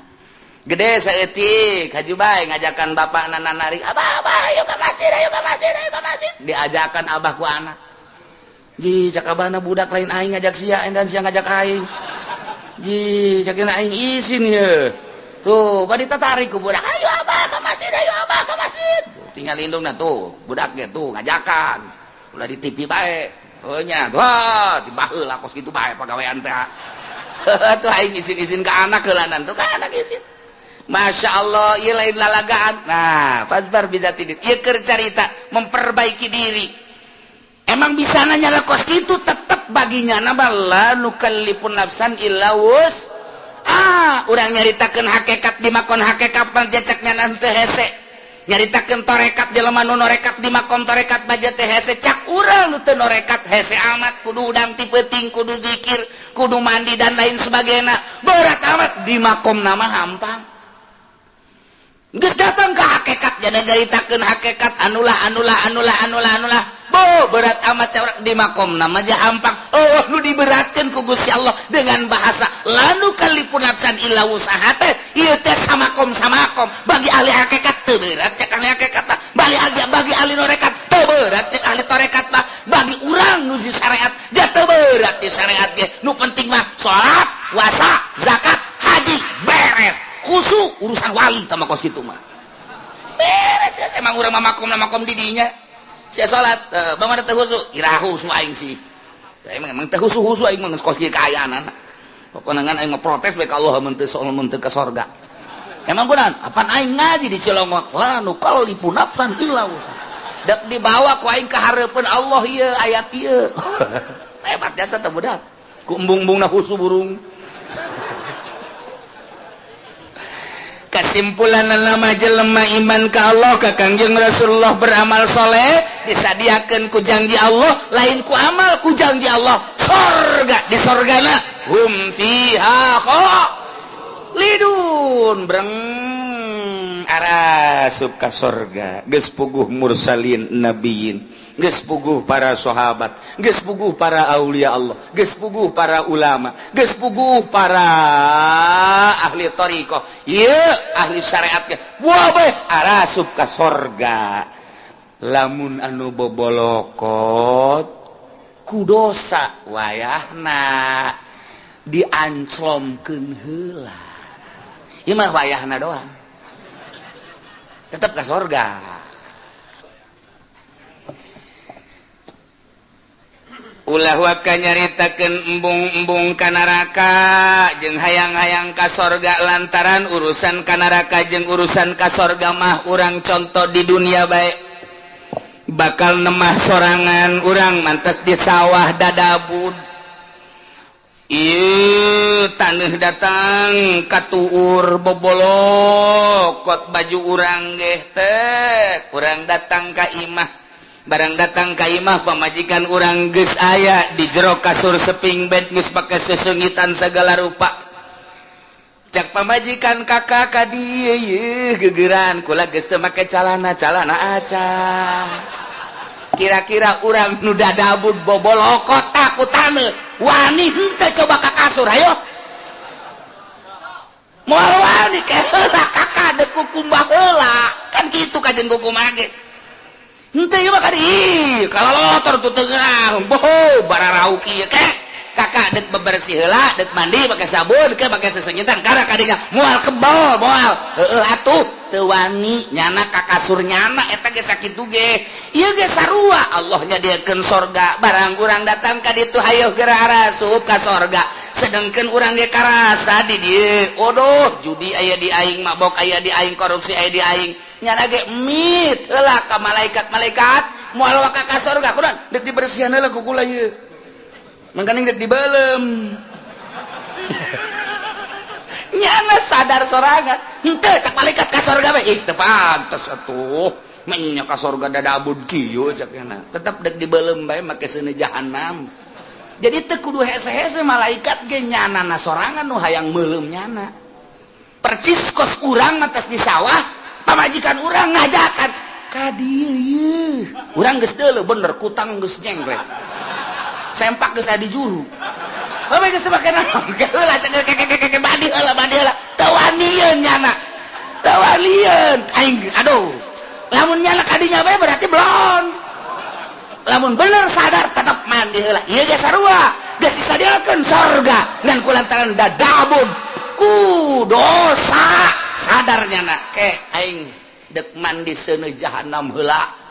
Gede saeutik haju bae ngajakan bapakna narik, "Abah, abah, ayo ka masjid, ayo ka masjid, ayo ka masjid." Diajakan abah ku anak. Ji, cak abahna budak lain aing ngajak sia dan sia ngajak aing. Ji, cak aing isin ye. Tuh, bari tatarik ku budak, "Ayo abah ka masjid, ayo abah ka masjid." Tuh, tinggal indungna tuh, budak ge tuh ngajakan. Ulah di TV bae. Heuh nya, wah, dibaheula kos kitu bae pagawean teh. Tuh aing isin-isin ka anak heulanan tuh ka anak isin. Masya Allah, ieu lain lalagaan. Nah, pasbar bisa tidit. Ieu keur carita memperbaiki diri. Emang bisa nanya lah kos gitu tetep baginya nama la nukallifun nafsan illa wus. Ah, urang nyaritakeun hakikat di makon hakikat panjacaknya nanti hese. Nyaritakeun torekat jelema nu norekat di makom torekat baja teh hese, cak urang nu teu norekat hese amat kudu udang ti peuting, kudu zikir, kudu mandi dan lain sebagainya. Berat amat di makom nama hampang. Geus datang ke hakikat jadi nyaritakeun hakikat anulah anulah anulah anulah anulah. Bo berat amat cawrak di makom nama aja hampang. Oh nu diberatkeun ku Gusti Allah dengan bahasa lanu kalipun nafsan illa wusaha teh ieu teh samakom samakom bagi ahli hakikat teu berat cek ahli hakikat mah, bagi ahli norekat teu berat cek ahli torekat mah, bagi urang nu di syariat ja teu berat di syariat ge. Nu penting mah salat, puasa, zakat, haji beres. Khusu urusan wali tama kos kitu mah. Beres ya emang urang mah makom makom di dinya. Sia salat, bagaimana teu khusu? Ira khusu aing sih. Ya, emang teu khusu-khusu aing mah geus kos kieu kaayaanana. Pokona ngan aing mah protes bae ka Allah mun teu mun teu ka sorga. Emang kunaon? Apan aing ngaji di Cilongok, la nukallifu nafsan illa wusaha. Dek dibawa ku aing ka hareupeun Allah ieu ayat ieu. Hebat jasa teh budak. Ku embung-embungna khusu burung. Kesimpulan nama jelema iman ka Allah ka Kangjeng Rasulullah beramal soleh disadiakeun ku janji Allah, lain ku amal ku janji Allah sorga di sorgana hum fiha khalidun breng arasup ka sorga. Geus puguh mursalin nabiyin, geus puguh para sahabat, geus puguh para aulia Allah, geus puguh para ulama, geus puguh para ahli thariqah, ieu ahli syariat ge wah bae arasup ka sorga. Lamun anu bobolokot ku dosa wayahna dianclomkeun heula. Ieu mah wayahna doang tetep ka sorga. Ulah waka nyaritakeun embung-embung ka neraka jeung hayang-hayang ka sorga, lantaran urusan ka neraka jeung urusan ka sorga mah urang contoh di dunia bae bakal nemah sorangan urang mantes di sawah dadabud. Ieu taneuh datang katuur bobolokot baju urang geh teh urang datang ka imah. Barang datang ka imah pamajikan urang geus aya di jero kasur seping bed geus pake sesengitan segala rupa. Cak pamajikan kakak ka dieu yeuh gegeran kula geus teu make calana calana aca. Kira-kira urang nu dadabud bobolokot takutan wani henteu coba ka kasur ayo. Moal wani Heula kakak dek kukumbah heula. Kan kitu kajen kukumbah ge. Henteu ieu mah kadi kalalotor tuh tengah. Boho bararau kieu ke. Kakak dek bebersih heula, dek mandi pakai sabun, ke pakai sesengitan karena kadinya moal kebal, moal. Heueuh atuh teu wani nyana ka kasur nyana eta ge sakitu ge. Ieu ge sarua Allah nyadiakeun sorga, barang urang datang ka ditu hayoh geura arasup ka sorga. Sedangkan urang ge karasa di dieu, odoh judi aya di aing, mabok aya di aing, korupsi aya di aing. Nyana ge mit heula ka malaikat-malaikat moal waka ka sorga kunaon dek dibersihan heula ku kula ieu. Mangkaning dek dibelem. Nyana sadar sorangan. Henteu cak malaikat ka sorga bae. Ih teu pantes atuh. Menya ka sorga dadabud kieu cak nyana. Tetep dek dibelem bae make seuneu jahanam. Jadi teu kudu hese-hese malaikat ge nyanana sorangan nu hayang meuleum nyana. Percis kos urang mah tes di sawah, pamajikan urang ngajakan ka dieu ieu. Urang geus deuleu bener kutang geus nyengklek. Sempak geus aya di juru. Bae geus make naon? Heula cek keke mandi heula mandi heula. Teu wanieun nyana. Teu wanieun. Aing aduh. Lamun nyana kadinya bae berarti belon. Lamun bener sadar tetep mandi heula. Ieu ge sarua. Geus disadiakeun sorga ngan kulantaran dadabun ku dosa sadar nyana ke aing dek mandi seuneu jahanam heula.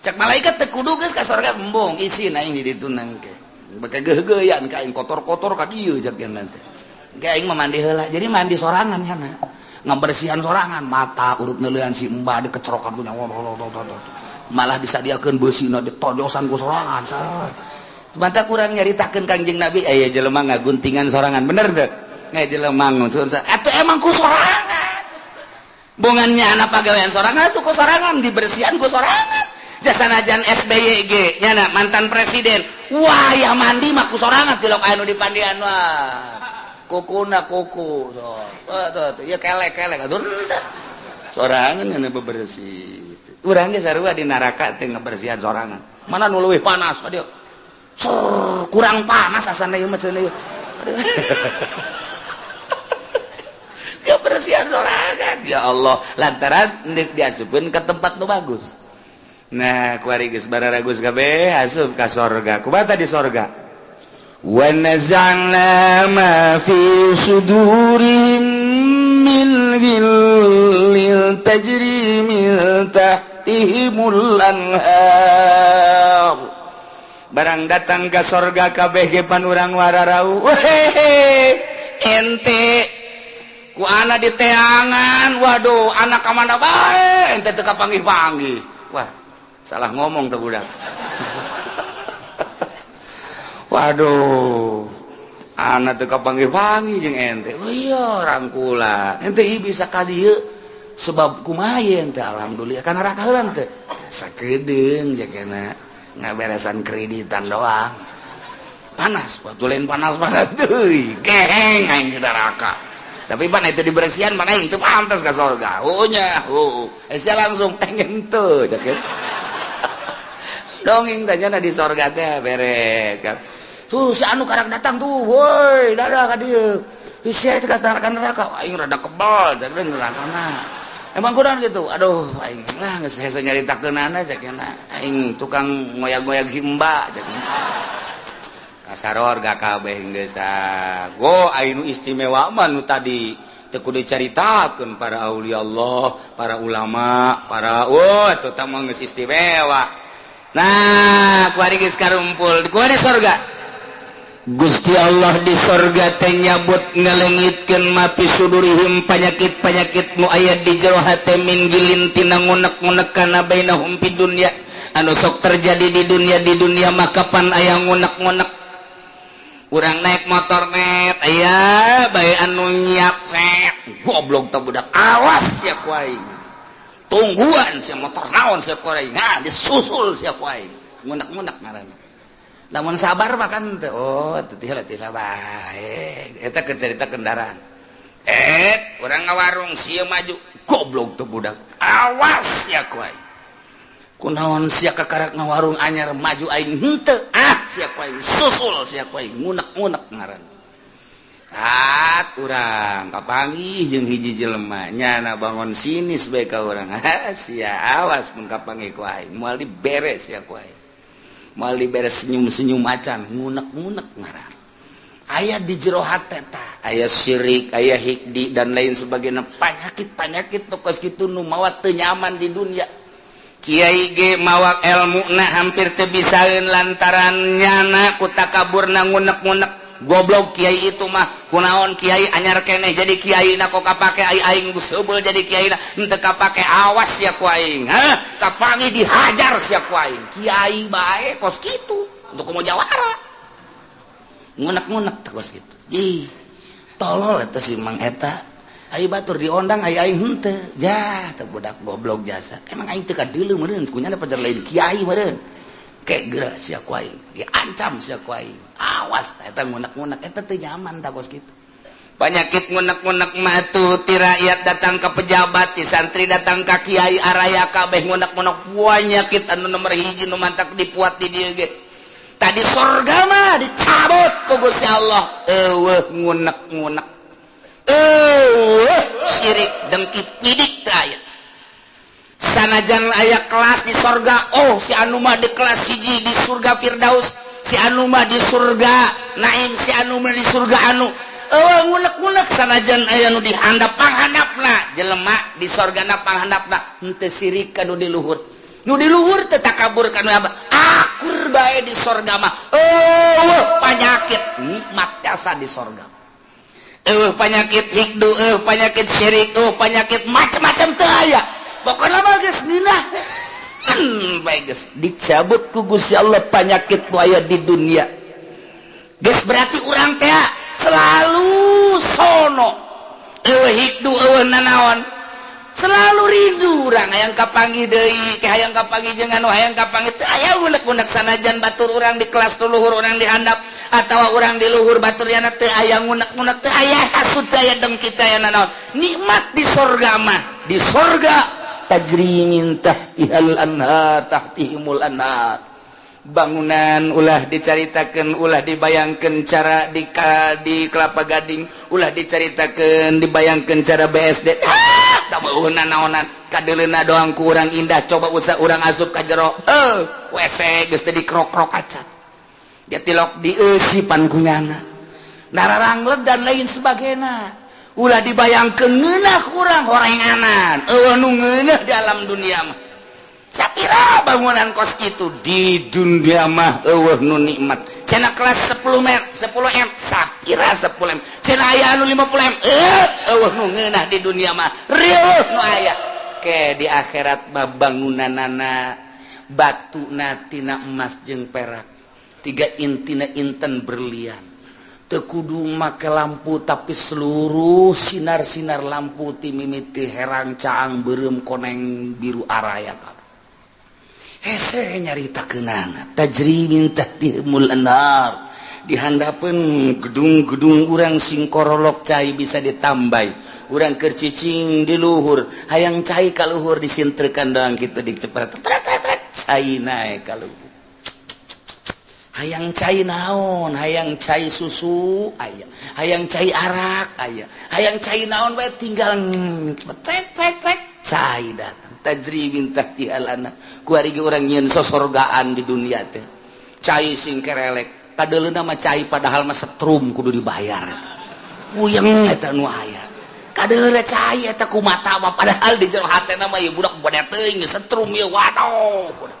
Cak malaikat teu kudu geus ka sorga embung isin aing di ditu nangke. Beke geugeuyan ka aing kotor-kotor ka dieu cak nya teh. Ke aing mah mandi heula. Jadi mandi sorangan nyana. Ngabersihan sorangan, mata urut neuleuan si embah dikecerokan ku nyawa. Malah disadiakeun beusina ditojosan ku sorangan. Mantap kurang nyaritakeun Kangjeng Nabi aya jelema ngaguntingan sorangan bener teu? Aya jelema ngusun atuh emang ku sorangan. Bongan nyana pagawean sorangan atuh ku sorangan dibersihan ku sorangan. Jasanajan SBY ge nyana mantan presiden wah ya mandi mah ku sorangan tilok anu dipandian wah kukuna kuku so tuh ieu kelek-kelek aduh sorangan nyana bebersih urang ge sarua di neraka teh ngabersihan sorangan mana nu leuwih panas aduh kurang panas asana ieu mah cenah ieu kebersihan sorangan ya Allah lantaran deuk diasupkeun ka tempat nu bagus. Nah, kuari geus bararagus kabeh asup ka sorga. Kumaha di sorga? Wa naza'na ma fi sudurihim min ghillin tajri min tahtihimul anhar. Barang datang ka sorga kabeh ge pan urang wararau. Wehehe, ente ku ana di teangan, waduh, anak ka mana bae ente teu kapanggih-panggih. Wah, salah ngomong tuh budak. Waduh, anak teu kapanggih-panggih jeung ente. Oh iya, rangkula. Ente ieu bisa ka dieu sebab kumaha ente alhamdulillah kana neraka heula teh. Sakedeung jagana ngaberesan kreditan doang. Panas, waktu lain panas-panas deui. Geheng aing di neraka. Tapi pan itu dibersihan pan aing teu pantas ka sorga. Oh nya, oh. Sia langsung pengen teu cek. Dongeng tanya di sorga teh beres kan. Tuh si anu karak datang tuh, woi, dadah ka dieu. Sia teh ka neraka, aing rada kebal cek nerakana. Emang kurang gitu. Aduh, aing lah geus hese nyaritakeunana cek aing tukang ngoyag-ngoyag si Mbak cek. Kasaror ga kabeh geus tah. Go aing nu istimewa mah nu tadi teu kudu dicaritakeun para aulia Allah, para ulama, para wah eta tah mah geus istimewa. Nah, kuari geus karumpul, kuari sorga. Gusti Allah di sorga teh nyabut ngalengitkeun mapi sudurihim panyakit-panyakit nu aya di jero hate min gilin tina ngunek-ngunek kana bainahum fid dunya anu sok terjadi di dunia maka pan aya ngunek-ngunek. Urang naik motor net aya bae anu nyiap set goblok teh budak awas sia ku aing. Tungguan sia motor naon sia ku aing. Nah, disusul sia ku aing. Ngunek-ngunek ngaranna. Lamun sabar mah kan teh oh teu teh bae. Eta keur carita kendaraan. Urang ngawarung sia maju goblok teh budak. Awas sia ku aing. Kunaon sia kakarak ngawarung anyar maju aing henteu. Ah sia ku aing susul sia ku aing ngunek-ngunek ngaranna. Ah Lewat urang kapanggih jeung hiji jelema nyana bangun sinis bae ka urang. Sia, awas mun kapanggih ku aing, moal diberes ya ku aing, moal diberes. Senyum-senyum acan, ngunek-ngunek ngaran. Aya di jero hate tah, aya syirik, aya hikdi, dan lain sebagainya, penyakit-penyakit kos kitu nu mawa teu nyaman di dunia. Kiai ge mawa ilmu na hampir teu bisaeun lantaran nyana ku takaburna, ngunek-ngunek. Goblok kiai itu mah, kunaon kiai anyar keneh jadi kiai na, kok kapake? Ai aing geus heubeul jadi kiai na henteu kapake. Awas ya ku aing, ha kapanggih dihajar sia ku aing. Kiai bae kos kitu, untuk komo jawara ngunek-ngunek teh kos kitu. Ih, tolol eta si Mang eta. Ayo batur diondang, ayo aing henteu. Ja teh budak goblok jasa. Emang aing teu kadeuleu meureun, kunyana pajar lain kiai meureun. Kayak geura sia ku aing, diancam sia ku aing. Awas eta ngunek-ngunek eta teu nyaman tah kos kitu. Penyakit ngunek-ngunek mah tuh ti rakyat datang ke pejabat, ti santri datang ke kiai, araya kabeh ngunek-ngunek. Penyakit anu nomor hiji nu mantak dipuat di dieu ge. Tadi sorga mah dicabut ku Gusti Allah, eueuh ngunek-ngunek, eueuh syirik dengki pidik teu aya. Sanajan aya kelas di sorga, oh, si anu mah di kelas hiji di surga Firdaus, si anu mah di surga Naim, si anu mah di surga anu, eueuh ngunek-ngunek. Sanajan aya nu dihandap panghandapna, jelema di sorgana panghandapna henteu sirik ka nu di luhur, nu di luhur teu takabur ka nu akur bae di sorga mah. Eueuh panyakit, nikmat jasa di sorga. Eueuh panyakit hikdu, eueuh panyakit syirik, eueuh panyakit macam-macam teu aya. Pokokna mah geus nginah bae, geus dicabut ku Gusti Allah panyakit nu aya di dunia. Geus berarti urang teh selalu sono, eueuh hikdu, eueuh nanaon, selalu rindu urang hayang kapanggih deui ke, hayang kapanggih jeung anu, hayang kapanggih. Teu aya ngunek-ngunek sanajan batur urang di kelas luhur, urang di handap atawa urang di luhur batur yana, teu aya ngunek-ngunek, teu aya hasud, teu aya dengki, teu aya nanaon. Nikmat di sorga mah. Di sorga tajri min tahtihal anhar, tahtihimul anhar. Bangunan ulah dicaritakeun, ulah dibayangkeun cara di Kelapa Gading, ulah dicaritakeun, dibayangkeun cara BSD. Ah, tak mau naonan, kadeuleuna doang ku urang indah. Coba usah urang asup ka jero, eh, WC geus teu dikrok-krok acan, dia tilok dieusipan ku nyana, nararangleg dan lain sebagainya. Ulah dibayangkeun ngeunah kurang horenganan, eueuh nu ngeunah di alam dunia mah. Sapira bangunan kos kitu di dunia mah eueuh nu nikmat. Cenah kelas 10 m, 10 m, sapira 10 m, cenah aya anu 50 m, eh, eueuh nu ngeunah di dunia mah, rieuh nu aya. Ke di akhirat mah bangunanana batuna tina emas jeung perak, tiga intina inten berlian. Teu kudu make lampu, tapi seluruh sinar-sinar lampu ti mimiti herang, caang, beureum, koneng, biru, araya kabeh. Hese nyaritakeunana. Tajri min tahtihimul anhar. Di handapeun gedung-gedung urang sing korolok, cai bisa ditambai. Urang keur cicing di luhur, hayang cai ka luhur, disintrekan doang kitu, dicepret, cai naek ka luhur. Hayang cai naon, hayang cai susu aya, hayang cai arak aya, hayang cai naon bae, tinggal tek tek tek, cai datang. Tajri min tahtihal anhar. Kuari ge urang nyieun sosorgaan di dunia teh, cai sing kerelek, kadeuleuna mah cai, padahal mah setrum kudu dibayar eta. Puyeng eta nu aya. Kadeuleuna cai eta ku mata mah, padahal di jero hatena mah, ieu budak bode teuing setrum ieu. Waduh,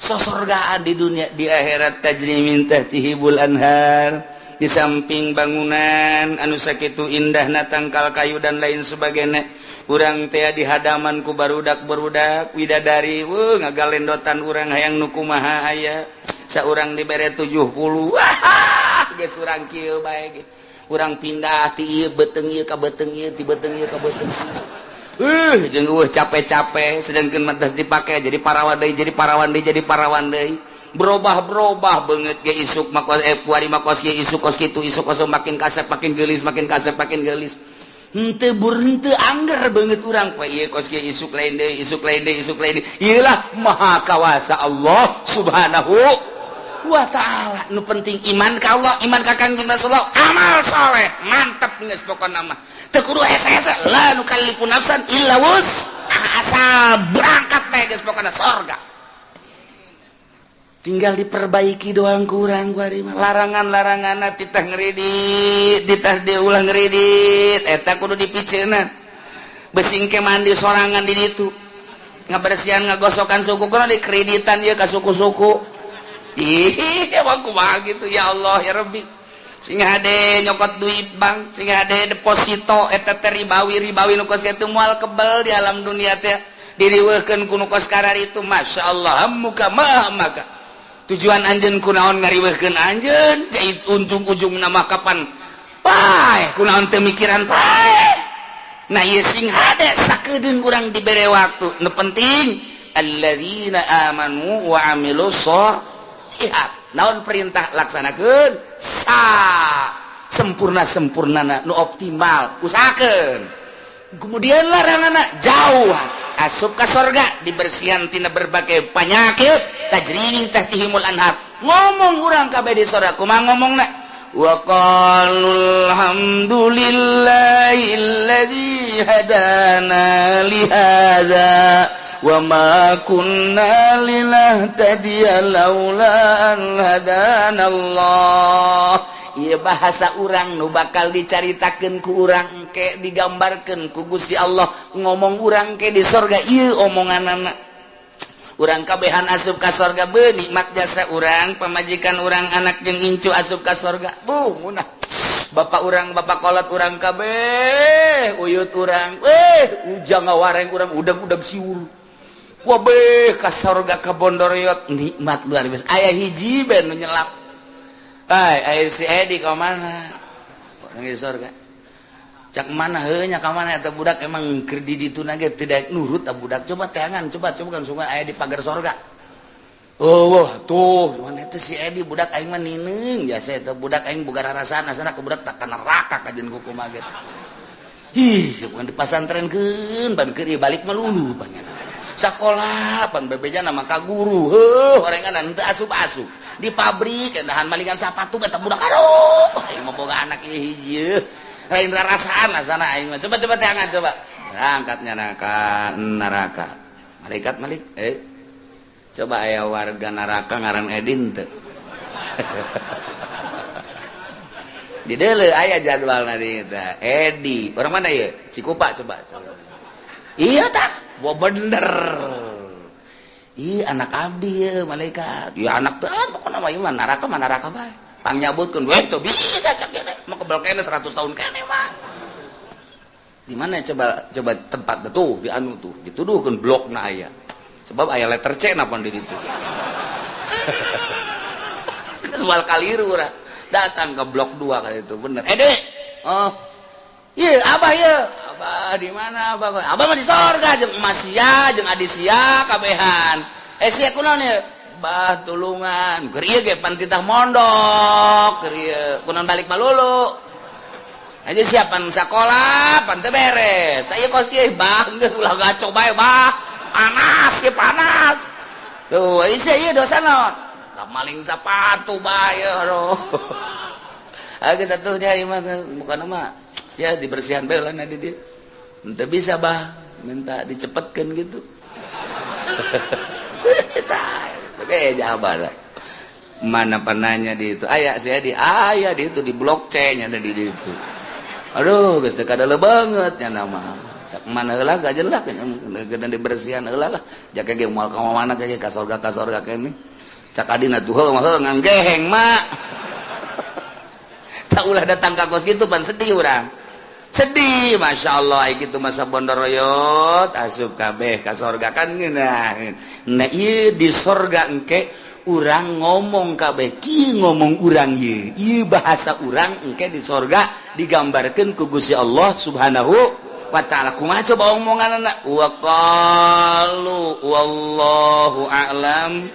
sosorgaan di dunia. Di akhirat tajri min tahtihimul anhar. Di samping bangunan anu sakitu indahna, tangkal kayu dan lain sebagainya, urang teh di hadaman ku barudak barudak widadari, wuh, ngagalendotan. Urang hayang nu kumaha aya, saurang dibere 70, wah, geus urang kieu bae ge. Urang pindah ti ieu beuteung ieu ka beuteung ieu, ti beuteung ieu ka beuteung ieu, jeung eueuh capek-capek. Sedangkan matas dipake jadi parawan deui, jadi parawan deui, jadi parawan deui, berubah-berubah banget ge. Isuk makos, eh, puari makos ge, isuk kos kitu, isuk kos, makin kasep makin geulis, makin kasep makin geulis, henteu bur henteu angger banget urang poe ieu kos kieu, isuk lain deui, isuk lain deui, isuk lain deui. Ieulah maha kawasa Allah Subhanahu. wa ta'ala. Nu penting iman ka Allah, iman ka Kangjeng Rasulullah, amal soleh, mantap geus pokona mah. Teu kudu hese-hese, la nukallifu nafsan illa wus. Asal berangkat bae geus pokona sorga. Tinggal diperbaiki doang kurang kuari mah. Larangan-larangan titah ngredit, titah diulang ngredit, eta kudu dipiceunan. Besing ke mandi sorangan di ditu. Ngabersihan ngagosokan suku kudu dikreditan ieu ka suku-suku. Ih, emang kumaha gitu ya Allah ya Rabbi. Sing hade nyokot duit bank, sing hade deposito eta teh ribawi-ribawi nu kos kitu moal kebel di alam dunia teh. Diriweuhkeun ku nu kos kararitu, masyaallah muka maha maka. Tujuan anjeun kunaon ngariweuhkeun anjeun, ujung-ujung nama kapan paeh kunaon teu mikiran paeh. Nah ieu sing hade sakedeung urang dibere waktu. Nu penting alladzina amanu wa amilus sholihat. Naon perintah laksanakeun sa sempurna-sempurnana nu optimal usahakeun. Kemudian laranganna jauh asup ka sorga dibersihan tina berbagai penyakit tajri min tahtihimul anhar. Ngomong urang kabeh di sorga kumaha ngomongna? Wa qalu alhamdulillahillazi hadana li hadza wa ma kunna linahtadiya laula an hadana Allah. Ieu bahasa urang nu bakal dicaritakeun ku urang engke digambarkeun ku Gusti Allah ngomong urang ke di sorga ieu omonganana. Urang kabehan asup ka sorga beuh nikmat jasa urang, pamajikan urang, anak jeung incu asup ka sorga. Buh munah. Bapak urang, bapak kolot urang kabeh, uyut urang, ujang ngawareng urang udag-udag siur. Wabeh ka sorga ka Bondoriot nikmat luar biasa. Aya hiji ben nu nyelap. Ai, aya si Edi ka mana? Orang di sorga. Cak mana heuh nya ka mana eta budak emang keur di ditu na ge tidak nurut ta budak. Coba teangan, coba coba kan sungai aya di pagar sorga. Oh, wah, tuh, mana eta si Edi budak aing mah nineung jasa eta budak aing boga rarasaan asana ku budak tak ka neraka kajeun kumaha ge. Ih, bukan dipasantrenkeun ban keur ieu balik mah lulu panjana. Sakola pan bebejana mah ka guru, heuh orengan teu asup-asup. Di pabrik dahan malingan sapatu eta budak aduh, aing mah boga anak ieu hiji. Lain rarasaan asana aing mah. Coba-coba teangan coba. Berangkatnya neraka, neraka. Malaikat malik, coba aya warga neraka ngaran Edin teu. Di deuleu aya jadwalna di eta. Edi, orang mana ieu? Cikupa coba. Iya tah, wah bener. Ih, anak abdi ya malaikat. Ya anak teh pokona mah ieu mah neraka bae. Pangnyabutkeun we teu bisa cak gede. Mah kebel kene 100 tahun kene mah. Di mana coba coba tempat tuh di anu tuh dituduhkeun blokna aya. Sebab aya letter C napa di ditu. Geus moal kaliru urang. Datang ke blok 2 kali itu bener. Dek. Oh. Ieu abah ieu. Abah di mana abah? Abah mah di sorga jeung emas sia jeung adi sia kabehan. Sia kunaon ieu? Bah tulungan. Keur ieu ge pan titah mondok, keur ieu kunaon balik malulu. Aja siapan sakola pan teu beres. Saya kos kieu bah geus ulah gaco bae bah. Panas ieu panas. Tuh, sia ieu dosa naon? Maling sapatu bae aduh. Geus atuh nya ieu mah bukan mah sia dibersihan bae lah di dieu. Henteu bisa bah, minta dicepetkeun gitu. Jawaban mana penanya di itu aya sia di aya di itu di blok C nya ada di itu. Aduh geus teu kadele banget nya nama. Sak mana heula gajelak nya dibersihan heula lah. Jake ge moal ka mana ge ka sorga kene. Cak adina tuh heuh mah nganggeheng mak. Tak ulah datang ka kos kitu pan sedih urang. Sedih Masya Allah ai kitu masa bondoroyot asup kabeh ka sorga kan ngeunah. Nah ieu di sorga engke urang ngomong kabeh kieu ngomong urang ieu. Ieu bahasa urang engke di sorga digambarkeun ku Gusti Allah Subhanahu wa ta'ala. Kumaha coba omonganna? Wa qalu wallahu a'lam.